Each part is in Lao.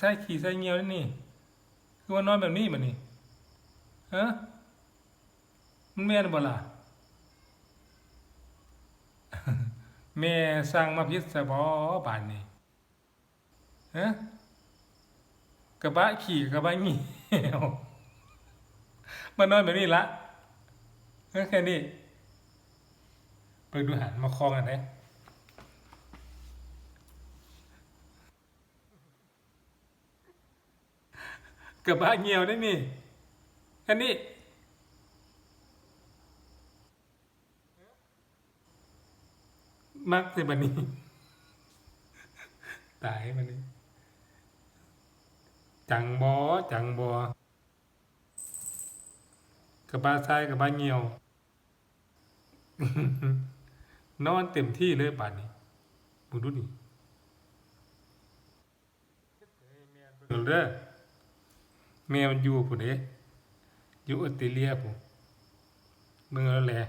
ໃສ່ຂີ້ໃສ່ຍ່ຽວນີ້ ຄືວ່ານອນແບບນີ້ບັດນີ້ ຮະ? ມັນແມ່ນບໍ່ລະ? ແມ່ສັ່ງມາຜິດຊະບໍບາດນີ້ ຮະ? ກະບະຂີ້ກະບະຍ່ຽວ ມານອນແບບນີ້ລະ ຮະ ແຄ່ນີ້ ເບິ່ງດູຫັ້ນ ມາຄອງອັນໃດ? ກະບະຍ່ຽວໄດ໋ນີ້ ອັນນີ້ ມັກແທ້ບັດນີ້ ຕາຍບັດນີ້ ຈັງບໍ່ ຈັງບໍ່ ກະບະຊາຍກະບະຍ່ຽວ ນອນເຕັມທີ່ເລີຍບາດນີ້ ເບິ່ງດູນີ້ ເບິ່ງເດີ ແມ່ມັນຢູ່ພຸ້ນເດ້ ຢູ່ອອສເຕຣເລຍພຸ້ນ ເບິ່ງເອົາແຫຼະ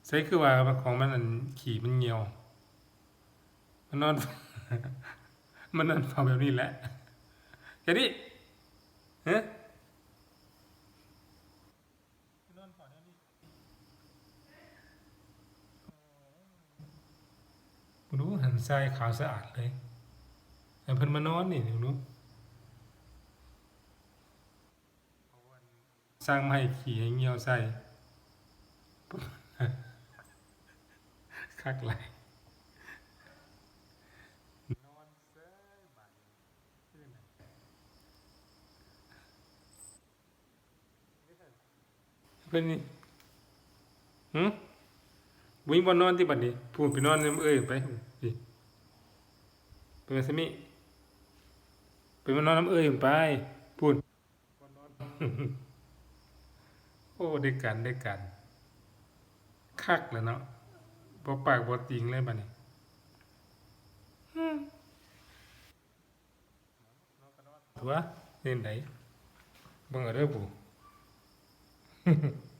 ໃສຄືວ່າຂອງມັນ ອັນ ຂີ້ມັນຍ່ຽວ ມັນນອນ ມັນນອນເຝົ້າແບບນີ້ແຫຼະ ແຄ່ນີ້ ຮະ? ນອນເຝົ້າແນວນີ້ ເບິ່ງດູຫັ້ນ ຊາຍຂາວສະອາດເລີຍ ໃຫ້ເພິ່ນມານອນນີ້ ເບິ່ງດູ ສັ່ງມາໃຫ້ຂີ້ໃຫ້ຍ່ຽວໃສ່ ຄັກຫຼາຍ ນອນເສີຍບາດນີ້ ເພິ່ນນີ້ ຫື ບໍ່ມີບ່ອນນອນຕິບັດນີ້ ພຸ້ນໄປນອນນຳເອື້ອຍໄປ ນີ້ ໄປແມ່ຊະມິ ໄປມານອນນຳເອື້ອຍໄປ ພຸ້ນ ໂອ້ ໄດ້ການ ໄດ້ການ ຄັກແລ້ວເນາະ ບໍ່ປາກບໍ່ຕິງເລີຍບາດນີ້ ຕົວະ ເຮັດໃດ ເບິ່ງເອົາເດີຜູ້ ເ